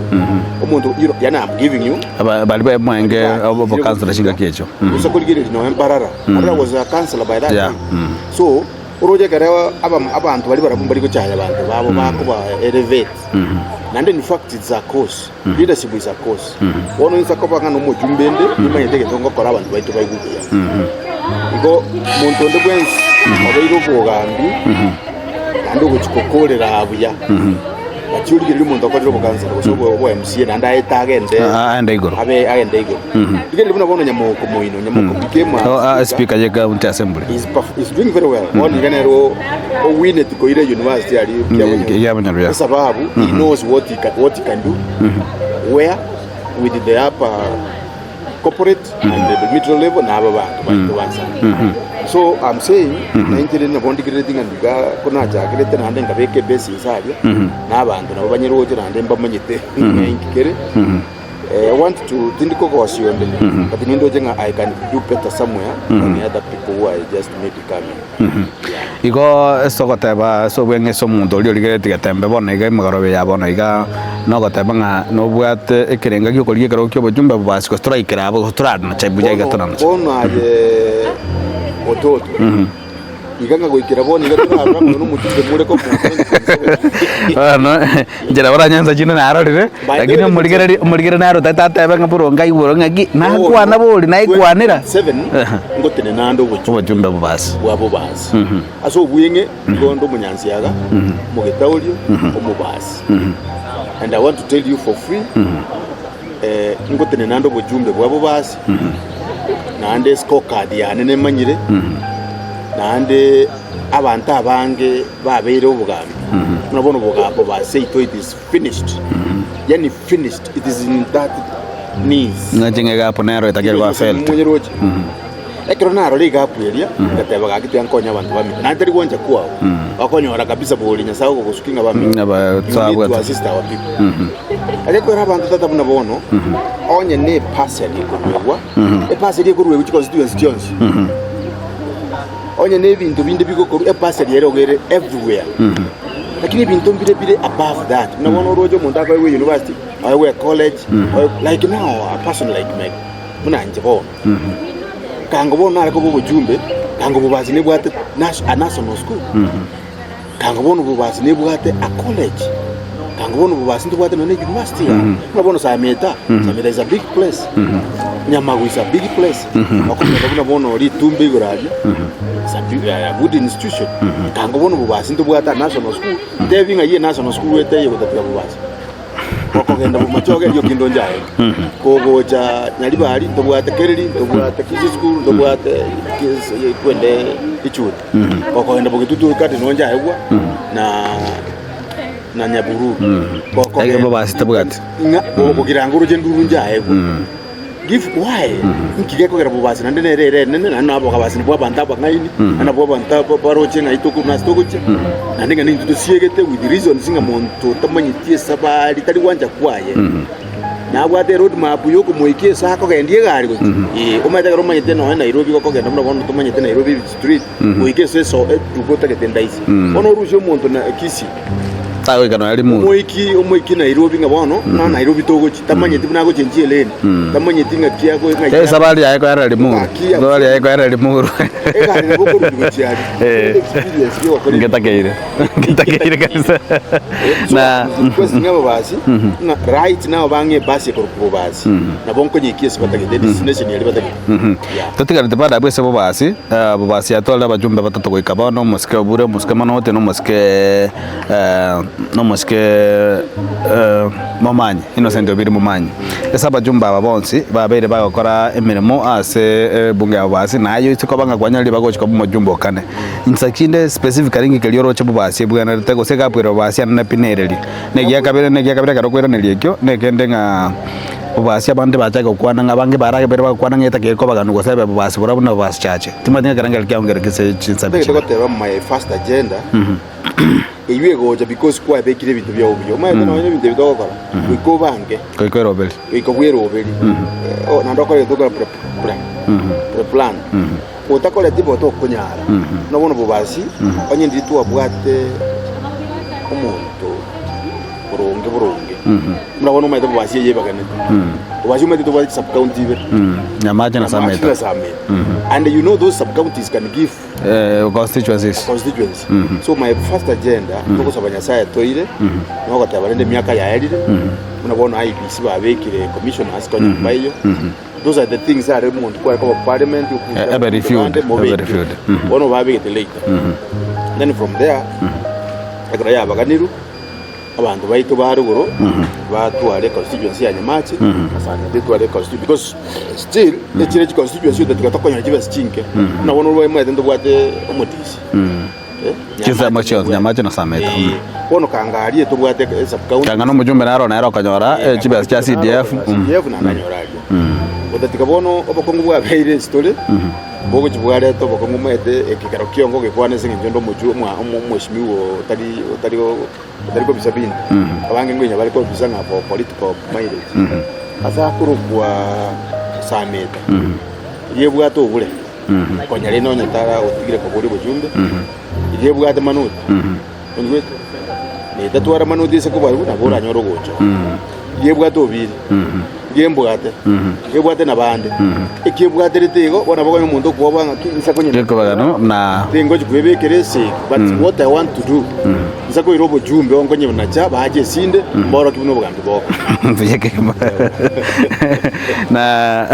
Omonto, you know, yani I'm giving you Aba- bari ba mwenge obokansoro chingaki echo. Gose korigereria nonya Mbarara. Mbarara was a councillor by that Yeah. time. So, Oroche ekero abanto baria barabwo mbari gochaya abanto babo bakoba elevate. Naende in fact it's a course. Leadership is a course. Bono inse koba ng'a nomojumbe inde, nimanyete egento ngokora abanto baito baigwe buya. Igo monto onde bwensi obeire obogambi, naende ogochia gokorera buya. Gachia origereria omonto okorire obokansara gose obo obo MCA naende aete agende Ah, aende igoro. abe agende igoro. Rigereria buna bono Nyamoko moino, Nyamoko became a Oh, ah, speaker. speaker ye county assembly. He's, perf- he's doing very well. Bono iga nere o- owineti koira university aria Kiabonyoru. Kiabonyoru, yeah. Esababu he knows what he can, what he can do, where with the upper corporate and the middle level na aba banto baito bansana. So I'm saying na inche rende nabo ndigerereti ng'a ndiga ko nachakerete naende nkabeka ebase inse aria na abanto nabo banyeroche naende mbamanyete ng'a inki kere. Eh, I want to tindi kogosia onde but nindoche ng'a I can do better somewhere than the other people who are just maybe coming. Yeah. Igo ase ogoteba ase obweng'e ase omonto oria origeretie getembe bono iga emegoroba eye ya bono iga, nogoteba ng'a nobwate ekerenga gi'okorigia ekerogo ki'obochumbe bobasi gose toraikera abwo gose toranache buya iga Bono toranache. bono aye ototo iga ng'a goikera bono iga torarora ng'a oyo nomochumbe more komonto 2027. Bono inche nabo oranyansa chinde narorire, lakini omorigereria omorigereria naro otagete atebe ng'a boronge aigure ng'aki, nakwana bori naikwanera. 2027 ngotenena ande obochumbe Obochumbe bobasi. bwa bobasi. Ase obweng'e nigo onde omonyansiaga, omogetaorio, omobasi. And I want to tell you for free, eh, ngotenena ande obochumbe bwa bobasi, naende scorecard yane nemanyire, naende abanto abange babeire obogambi, buna bono obogambi bobasi seito it is finished, yaani finished, it is in that knees. Ng'a ching'egapo nero etakeire koba felt. Monyeroche. Ekero narora egapu eria, ngateba gaki tiga nkonye abanto baminto. Naende tari gwancha kwao, bakonyora kabisa bori Nyasae ogogosukia ng'a baminto. Ng'a ba- You need to twabwate. assist our people. Aria kwera abanto tata buna bono, onye ne eparcel ekoruegwa, eparcel ekoruegwa chiconstituency chionsi. Onye ne ebinto binde bigokorwa, eparcel ere igo ere everywhere. Lakini ebinto mbire bire above that. Buna bono oroche omonto akoegwa university, aegwe ecollege, aegwe like now a person like me, buna inche bono. Kango bono nare koba obochumbe, kango bobasi nebwate nas- a national school. Kango bono bobasi nebwate a college. Kango bono bobasi ntobwate nonya ne university iga. Buna bono Sameta, Sameta is a big place. Nyamagu is a big place. Okomenya buna bono ritumbe igoro aria, is a big, a good institution. Kango bono bobasi ntobwate a national school, ntebi ng'ai e national school etaiyo gotatiga bobasi. Gokogenda bomachoge erio kende onche aye. Kogocha Nyaribari ntobwate Kereri, ntobwate Kisii School, ntobwate kis- kwende Ichuni. Gokogenda Bogetutu kati nonche aegwa na na Nyabururu. Aiga bobasi tabwati. Ng'a gokogira ngoroche nduru nche aegwa. Give why? Nki gekogera bobasi naende nere ere enene naende nabo ababasi nabwo abanto abang'aini naende nabwo abanto aba baroche ng'ai toko nase togochia naende ng'a nintwe tosiegete with reasons ng'a monto otamanyeti esabari tari gwancha kwaye nabwate eroad map ya okomoikia ase akogendia egari gochia eh, omanyete ekero omanyete nonye Nairobi gokogenda buna bono tomanyete Nairobi street goika ase eso eduka otagete ndaisi bono orusie omonto na Kisii Tagoika nonya Limuru. Omoiki omoiki Nairobi ng'a bono ng'a Nairobi togochi tamanyeti buna agochenchia elane tamanyeti ng'aki ago ng'ai Eh, Esabari yaye koera Limuru. Ng'aki ya- Esabari yaye koera Limuru. egari nabo okorundi gochia aria Eh. experience yogokora ebinto. Ngetakeire. Ngetakeire kabisa. So, Na request ng'a ababasi ng'a right now bang'e ebasi ekorokwa bobasi nabo nkonyekia ase batagete destination eria batagete Yeah. Totigareti bada abwo ase bobasi, eh, bobasi yatwarire abajumbe batato goika bono, omosike Obure, omosike Manoti, na omosike eh, na omosike eh, Momanyi, Innocent Obiri Momanyi. Ase abajumbe aba bonsi, babeire bagokora emeremo ase ebunge ya bobasi, na aye oise koba ng'a kwanyorire bagochi koba omojumbe o kane. Insa chinde specifically ng'ike riria oroche bobasi ebwenerete gose egapwera bobasi anene pi nereri. Na egia kabere, na egia kabere ekero okoiraneria ekio, na ekende ng'a. Bobasi abande bachake gokwana ng'a abange barabere bagokwana ng'a etakeire kobaganwa gose ebe bobasi boria buna bobasi chache. Timanyeti ng'a ekerengererio kiao nkere gese chinsabi Ntagete chibe. goteba my first agenda eywo egocha because kwabekire ebinto biao buya omanyete nonye ebinto ebi togokora goika obange Goika eroberi. goika bweroberi Eh, oh, naende okore gento okora pre pre preplan otakoreti bo tokonyara buna bono bobasi onye ndiri twabwate omonto boronge boronge. Buna bono omanyete bobasi eye ebaganete. Bobasi omanyete tobwate chisub-county ibere. Nyamache na Nyamache Sameta. na Sameta. And you know those sub-counties can give Eh, constituencies. constituency. So my first agenda togosaba Nyasaye toire nogoteba rende emiaka yaerire buna bono IEBC babekire commissioners konya mbaiyo. Those are the things are omonto kware koba parliament Eh, ebe reviewed, ebe reviewed. Bono babegete later. Then from there ekero yabaganirwe. Abanto baito ba rogoro batware constituency ya Nyamache na Sameta etware constituency because still echire chi constituency otatiga tokonyora chibesa chinke buna bono omanyete ntobwate omotisi eh, Chinsemo Nyamache chionsi, ntobwate. Nyamache na Sameta. Eh, bono Kangari etobwate sub county Kanga na omojumbe naro nere okonyora chibesa chia CDF. CDF naende anyore aria otatiga bono obokongu bwabeire ase tore Bogochia bwareta obokong'u omanyete ekekero kiongo gekwana ase eng'encho onde omochie omwa omo omweshimiwa otari otari otari kobisa binto. Abange ngoinya bare kobisa ng'a for political mileage. Ase akorokwa Sameta, riria ebwate obure, konya rende onye tara otigire koboria obochumbe, riria ebwate manoti, onigwete? Na etatwara manoti ase kobarwa nabo oranyore ogocha. Riria ebwate obiri. Nkembwate, nkebwate nabande, ekiebwaterete igo, bono nabo okonyora omonto okwoboa ng'a ki inse konyene Gekobagano na tingochi kwebekera esegi, but what I want to do, inse koira obochumbe onkonyenacha bache esinde, mborokie buna obogambi boko. Mbuya kegima. na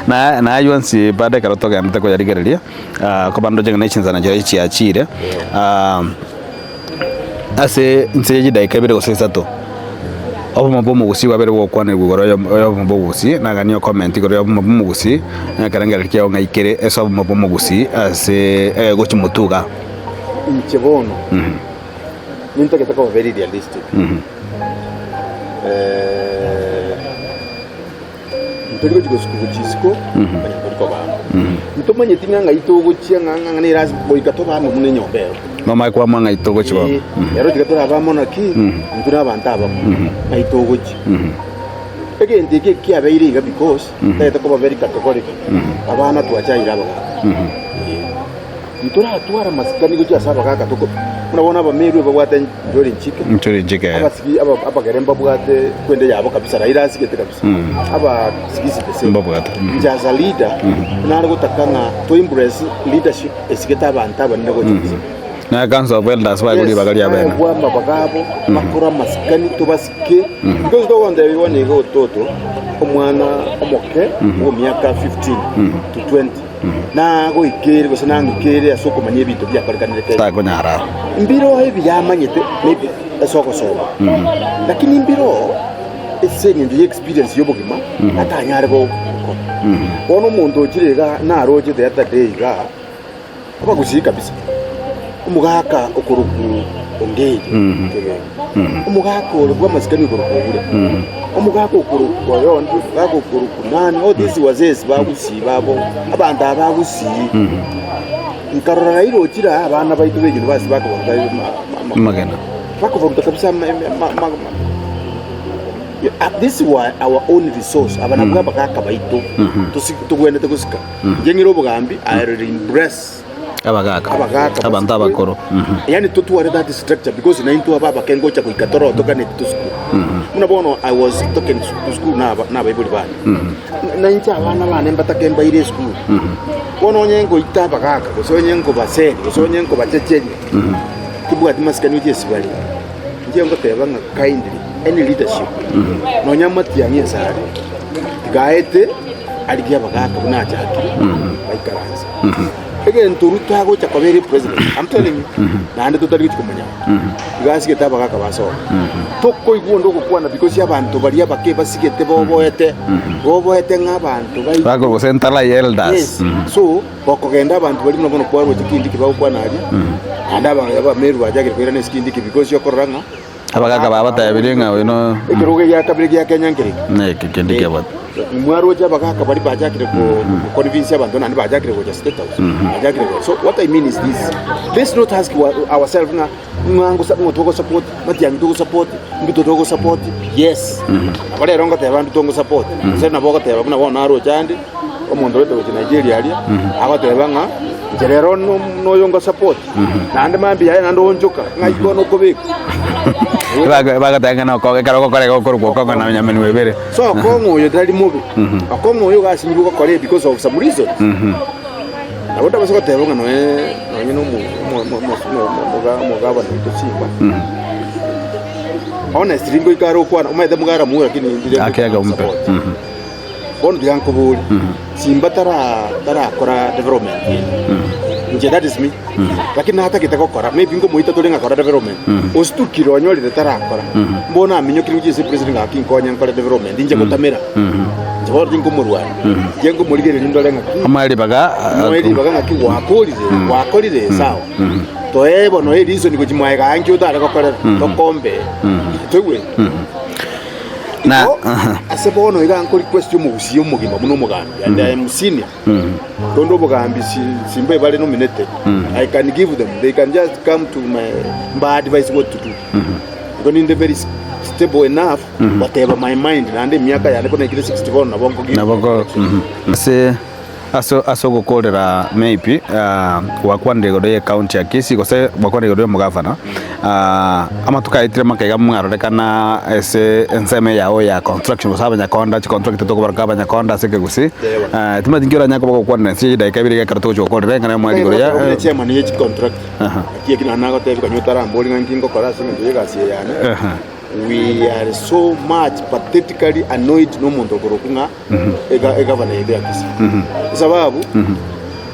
na na aywo onsi bado ekero togendete koyarigereria, ah, koba ndoche ng'a ne chinsana chiria chiachire, ah, Ase inse ye chidaeka ibere gose isato, obomo bw'omogusii bwabere bogokwanerwa igoro y'obomo bw'omogusii, naganie okomenti igoro y'obomo bw'omogusii, na ekerengererio kiao ng'ai kere ase obomo bw'omogusii ase gochia motwe igaa. Inche bono nintagete koba very realistic. Ntori gochia gosuka gochia isiko, onye ntori koba amo. Ntomanyeti ng'a ng'ai togochia ng'a ng'a nere ase goika tobe amo buna enyomba ero. Nomanye kwamua ng'ai togochia bono. Eh, ero tiga torabe amo naki, intwe na abanto abamo, ng'ai togochia. Egento eke ekiabeire iga because, ntagete koba very categorical, abana twachaire abagaka. Eh. Ntoratware amasikani gochia ase abagaaka toko buna bono Abameru ebabwate Njori Nchike, Njori Nchike, eh. Abasigi aba Abagere mbabwate kwende yabo kabisa, Raila asigete kabisa, Abasigisi the same. Mbabwate, mm. Inche as a leader, nare gotaka ng'a to embrace leadership esigete abanto abanene gocha gusii. Na Council of Elders baegwe ribaga ria bene. Baegwe amabaga abo, bakore amasikani, tobasike, because togontebia bono iga ototo, omwana omoke bw'emiaka 15 to 20, Nagoikeire gose nang'ikeire ase okomanya ebinto biakorekanire Kenya. Takonyara. Mbiroo ebi yamanyete maybe ase ogosoma, lakini mbiroo ase eng'encho ya experience ya obogima atanyare gokora. Bono omonto ochire igaa naroche the other day igaa, abagusii kabisa, omogaka okorokwa Ongeri Kegenge, omogaka ore bw'amasikani okorokwa Obure, omogaka okorokwa Oyondi, omogaka okorokwa nani, all these wazees ba Gusii babo, abanto aba ba Gusii. Nkarora Raila ochire aa abana baito ba university bakobaruta Amagena. bakobaruta kabisa ama- ama- ama- ama- Yeah, this were our own resource aba nabwo abagaka baito tosi- togwenerete gosika. Inche ng'ire obogambi I will embrace Abagaka. abagaka Abanto basikwe. abakoro. Yani totware that structure because naintwe aba abake ngocha goika torotokaneti tosikwe. Buna bono I was talking to school na aba- na abaibori bane. Nainche abana bane mbatake mbaire esukuru. Bono onye ngoita abagaka gose onye nkobaseri gose onye nkobachecheria tibwati masikani gochia ase bare. Inche ngoteba ng'a kindly any leadership nonya amatiang'i ase are tiga aete arigie abagaka buna achakire baikaranse. Egento Ruto agocha koba ere president, I'm telling you, naende totari gochia komonyara. Iga asigete abagaka basoe. Tokoigwa onde ogokwana because abanto baria abake basigete boboete, boboete ng'a abanto baito. Bakorwa gose Entalai Elders. Yes. So, gokogenda abanto baria buna bono kwarwa chikindiki bagokwana aria, naende aba- abameru bachakire koirana esikindiki because okorora ng'a Abagaka babatebirie ng'a oyo no ekerogo gia kabere gia Kenya nkere eke. Neke kende kiabwate. Mwaroche abagaka baria bachakire ko convince abanto naende bachakire gocha state house. Bachakire gocha. So what I mean is this. Let's not ask ourselves ng'a ng'a ngosa ng'o togosupport, matiang'i togosupport, Ruto togosupport. Yes. Nabo rero ngoteba Ruto ngosupport. Gose nabo ogoteba buna bono naroche ande, omonto orete gochia Nigeria aria, agoteba ng'a inche rero noyo ngosupport. Naende mambia yaye naende oonchoka, ng'ai bono okobekwa? Bagateba ng'a noko ekero ogokora iga okorokwa okong'o na nyamenwa ebere. So okong'o oyo tari mobe, okong'o oyo iga asinyirwe gokora ebi because of some reasons. Nabo ndabase goteba ng'a noe nonye na omo omo omo omo omogabana oito Simba, honestly ngoika are okwana, omanyete mogara mura lakini ndire Ake agampe. support. Bono tiga nkoborie, Simba tara tarakora development ende. Inche that is me. Lakini natagete gokora, maybe nkomoita tore ng'a kora development. Ostukire onyorire tarakora. Mbono aminyokire gochia ase president ng'a gaki nkonye nkore development, inche gotamera. Inche bono tinkomorwania. Inche nkomorigereria ndore ng'aki. Omoe ribaga Omoe ribaga ng'aki gwakorire, gwakorire sawa. Toe bono ereason gochia mwaye nki otare gokorera, tokombe. Toigweti? Na- Igo, aha. ase bono iga nko request omogusii omogima buna omogambi, and I am senior. Tonde obogambi si- simba ebare nominete, I can give them, they can just come to my mba advise what to do. Igo ninde very stable enough goteba my mind naende emiaka yane bono naikire 60 bono nabo nkogi Nabo ko mhm. Ase ase ase ogokorera maybe ah, gwakwanire igoro ye county ya Kisii gose gwakwanire igoro ya omogavana ah, amatuko aetire make iga mwarorekana ase ensemo yao ya construction gose abanyakonda chicontractor tokobaroka abanyakonda ase ekegusii ah, timanyeti nki oranyare koba ogokwanera ase chidaeka ibere iga ekero togochia gokorera eng'ana ya igoro ya Buna chairman ye chicontractor Aha. Naki eki naende nagotebia konya otarambori ng'a nki ngokora ase eng'encho y'egasi eye yane. Aha. We are so much pathetically annoyed nomonto okorokwa ng'a ega- egavana yaito ya Kisii. Esababu,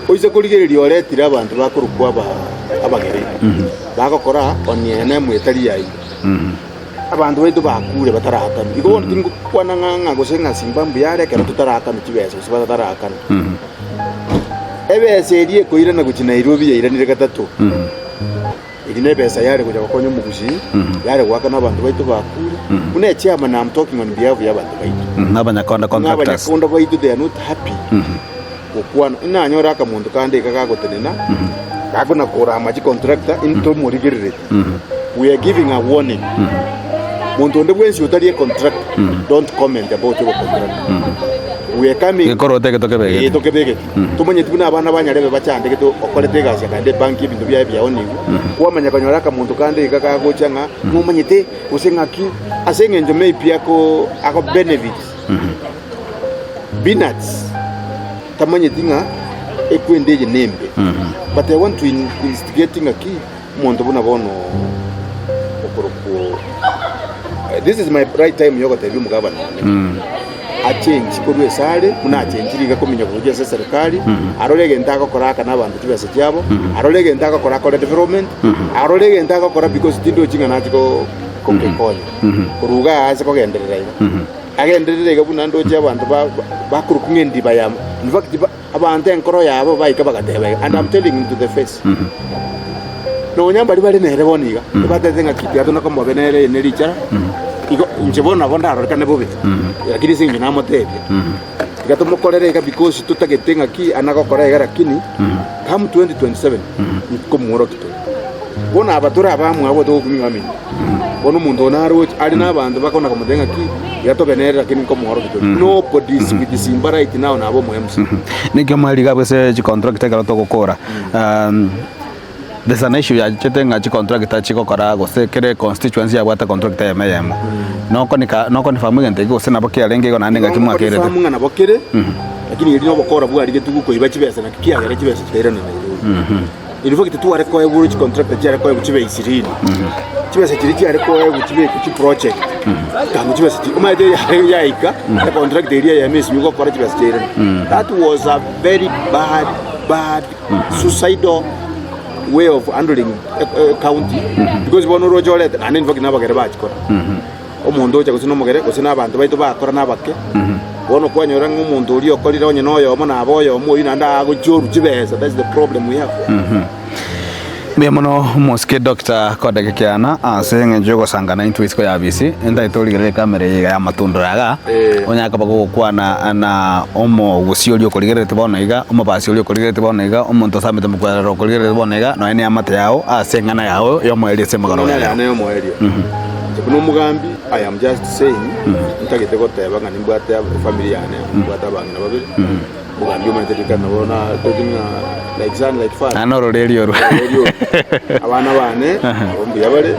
oise korigereria oretire abanto bakorokwa aba abagere bagokora on enemo etari yaino. Abanto baito bakure bataraakana. Igo bono tingokwana ng'a ng'a gose ng'a Simba mbuya are ekero totaraakana chibesa gose bataraakana. Ebesa eria ekoirana gochia Nairobi yairanire gatato. Eri nebesa yare gocha gokonya omogusii, yare goakana abanto baito bakure. Buna echairman I'm talking on behalf ya abanto baito. Na abanyakonda Ng'a contractors. abanyakonda baito they are not happy gokwana. Inanyore akamonto kande iga gagotenena gakona korama chicontractor intomorigerereti. We are giving a warning. Monto onde bwensi otari econtractor don't comment about obocontractor. We are coming Gekorote eke tokebegete. Ee, tokebegete. Tomanyeti buna abana ba nyarebe bachandegete okorete egasi akaenda ebanki ebinto biaye biaonigwe. Kwamanya konyora akamonto kande iga kagocha ng'a nomanyete gose ng'aki ase eng'encho maybe ako ako benefit peanuts tamanyeti ng'a ekwende eye nembe. But I want to in instigate ng'aki omonto buna bono okorokwo this is my right time yogotebia omogabana one achenchi korwa esare buna achenchire iga kominyoka gochia ase eserikari arore egento agokora akane abanto chibesa chiabo arore egento agokora akore development arore egento agokora because tindochi ng'a nachi ko kogekonya korwa igaa ase kogenderera iga agenderere iga buna ndoche abanto ba bakorokwa ng'a endiba ya in fact ba abanto enkoro yabo baika bagateba iga and I'm telling him to the face nonya mbaria bare nere bono iga ebatebete ng'a ki tiga tonakomobe nere ere ne richara igo inche bono nabo ndarorekane bobe lakini ase eng'encho namotebia tiga tomokorere iga because totagete ng'aki anagokora iga lakini come 2027 nkomworokia tore. Bono aba tore abamwabo togokumia amina. Bono omonto one aroche are na abanto bakona komotebia ng'aki tiga tobe nere lakini nkomworokia tore. Nobody is with Simba right now nabo omo MC. Ninki omwariga bw'ase chicontract ekero togokora there's an issue yachete ng'a chicontractor chigokora gose kere constituency yabwate contractor eyemo eyemo. Nokonika nokonfirm egento ekio gose nabo kiarenge igo naende ng'aki mwakerete? Nkoconfirm ng'a nabo kere, lakini erio nobokora bwarigetigwe koiba chibesa naki kiagera chibesa chikairana Nairobi. In fact tware koegwa chicontractor chiare koegwa chibe ishirini, chibesa chiria chiare koegwa chibekwe chiproject, tango chibesa chiria omanyete yare yaika econtractor eria eyemo esinye gokora chibesa chiairana. That was a very bad bad suicidal way of handling e county because bono oroche orete naende in fact na abagere bachikora. Omonto ocha gose nomogere gose na abanto baito bakora nabake, bono kwanyora ng'a omonto oria okorire onye noyomo nabe oyomo oyio naende agochia orwa chibesa, that's the problem we have. Mbuya mono omosike Doctor Kodeke Kiana ase eng'encho yogosangana intwe isiko ya abisi ntagete origererie ekamera eye iga ya amatundura iga Eh. onye akaba gogokwana na omogusi oria okorigereretie bono iga omobasi oria okorigereretie bono iga omonto osamete mokwerero okorigereretie bono iga nonya ne eamate yao ase eng'ana yao yomoerio ase emegorogo Eng'ana ya yane rero. yomoerio Inche buna omogambi I am just saying ntagete goteba ng'a nimbwate efamiri yane nimbwate abang'ina babere omogambi omanyete rika nabo na toki ng'a like son like father Naende ororeria orwo. Ororeria orwo. Abana bane nabo mbuya bare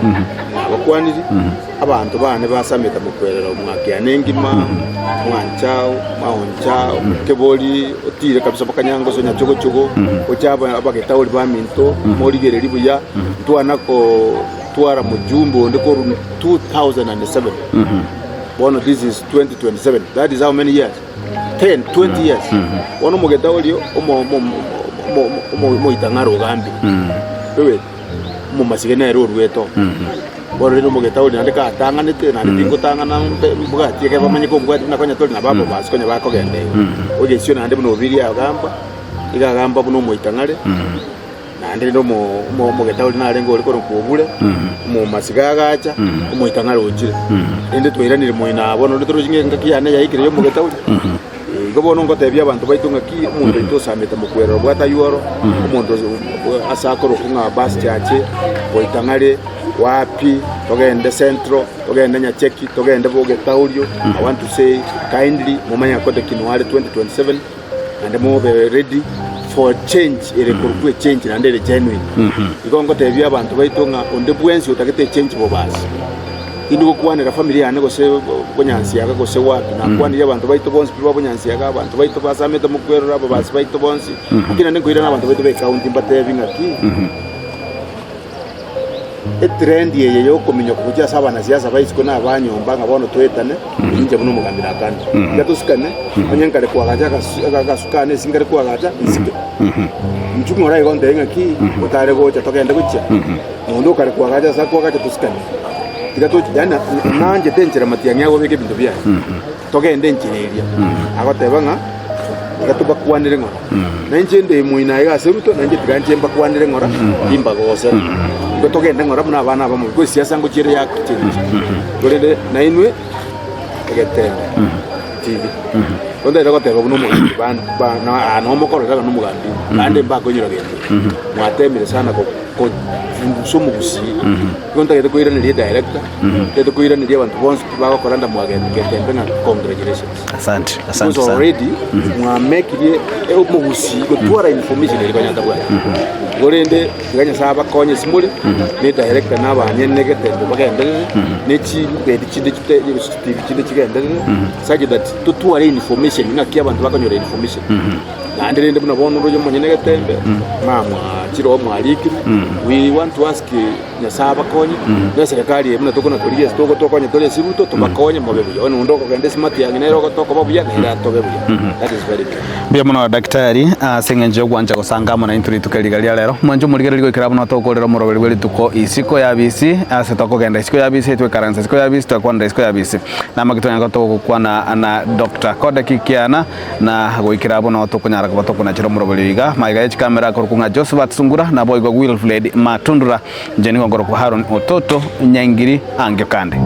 nabakwaniri abanto bane basamete mokwerera omwaka yane engima mwancha maoncha kebori otire kabisa mpaka nyangoso nyachogochogo oche abagetauri baminto morigereria buya ntwana ko Twara mojumbe onde korwa 2007 bono this is 2027 that is how many years 10 20 years bono omogeta oria omo omo omo omo omoitang'are ogambire, oigwete? Omomasige nere oruete oo. Bono rende omogetauri naende katang'anete, naende tingotang'ana mbe mbwati ekero bamanye kombwati buna konya tori nabo ababasi konya bakogenda igo. Ogesio naende buna obiria agamba, iga agamba buna omoitang'are, naende rende omo omo omogetauri narenge ore korokwa obure, omomasiga agacha, omoitang'are ochire. Rende twairanire moino aa bono rende torochi ng'a engaki yane yaikire ya omogetauri. Igo bono ngotebia abanto baito ng'aki omonto oito osamete mokwerero bwate aywo oro, omonto ase akorokwa ng'a bus chache, goika ng'are, wapi, togende central, togende Nyacheki, togende Bogetaurio, I want to say kindly momanye ng'a Kote Kinware 2027 naende mobe ready for change ere korokwa echange naende ere genuine. Igo ngotebia abanto baito ng'a onde bwensi otagete echange bobasi. Tindi gokwanera family yane gose bonyansi-aga gose wapi, nakwanirie abanto baito bonsi pi ba bonyansi-aga, abanto baito basamete mokwerora, ababasi baito bonsi. Naki naende nkoirana abanto baito b'ecounty mbatebi ng'aki, etrend eye yokominyoka gochia ase abanasiasa ba isiko na abanyomba ng'a bono toetane, inche buna omogambi nakane. Tiga tosikane, onye nkare koagacha agasu agasu kane ase nkare koagacha, nsike. Inchuo ng'ora igo ntebe ng'aki, otare gocha togende gochia. Nonya okare koagacha ase akoagacha tosikane. Tiga toche, yaani nanchete enchera matiang'i agobeka ebinto biaye. Togende enchera eria. Agoteba ng'a tiga tobakwanere ng'ora. Na inche inde moino aiga ase Ruto, na inche tiga nche mbakwanere ng'ora, timbagosera. Igo togende ng'ora buna abana abamo, because siasa ngochiere ya change. Korende nainwe egetembe TV. Bono goteba buna omogambi ba- ba- na- aa nomokorera ng'a nomogambi, naende mbakonyora gento. Mwatemire sana ko- kofundusa omogusii. Igo ntagete koiraneria edirector, ntagete koiraneria abanto bonsi pi bagokora ndamwagete getembe ng'a congratulations. Asante, asante Because sana. already mwamekirie omogusii gotwara information eri konya tabwati. Igo rende tiga Nyasaye abakonye ase more, ne edirector na abanyene getembe bagenderere, ne chibedi chinde chite chitibi chinde chigenderere, such that totware information ng'aki abanto bakonyora information. Naende rende buna bono oroche omonyene getembe, ng'a mwachire oo mwarikirwe, we want to ask Nyasae abakonye, na eserekari eye buna tokona torigia ase togo tokonye tore ase Ruto, tobakonye mobe buya. Onye onde okogenda esimati ya ng'ina ere ogotokoba buya, nere atobe buya. That is very true. Mbuya mono Daktari ase eng'encho y'ogwancha gosanga amo naintwe rituko eri riga ria rero. Mwanche omorigereria goikera buna tokorera omoroberi bwe rituko isiko y'abisi ase tokogenda isiko y'abisi twekaransa isiko y'abisi twekwanera isiko y'abisi. Namaki twanyare togokwana na Doctor Kodeki Kiana Na goikera abwo nao tokonyara koba tokonachera omoroberi oyo iga. Magega ye chikamera akorokwa ng'a Josephat Sungura, naboigo Wilfred Matundura. Inche nigo nkorokwa Haron Ototo Nyaingiri. Ankio kande.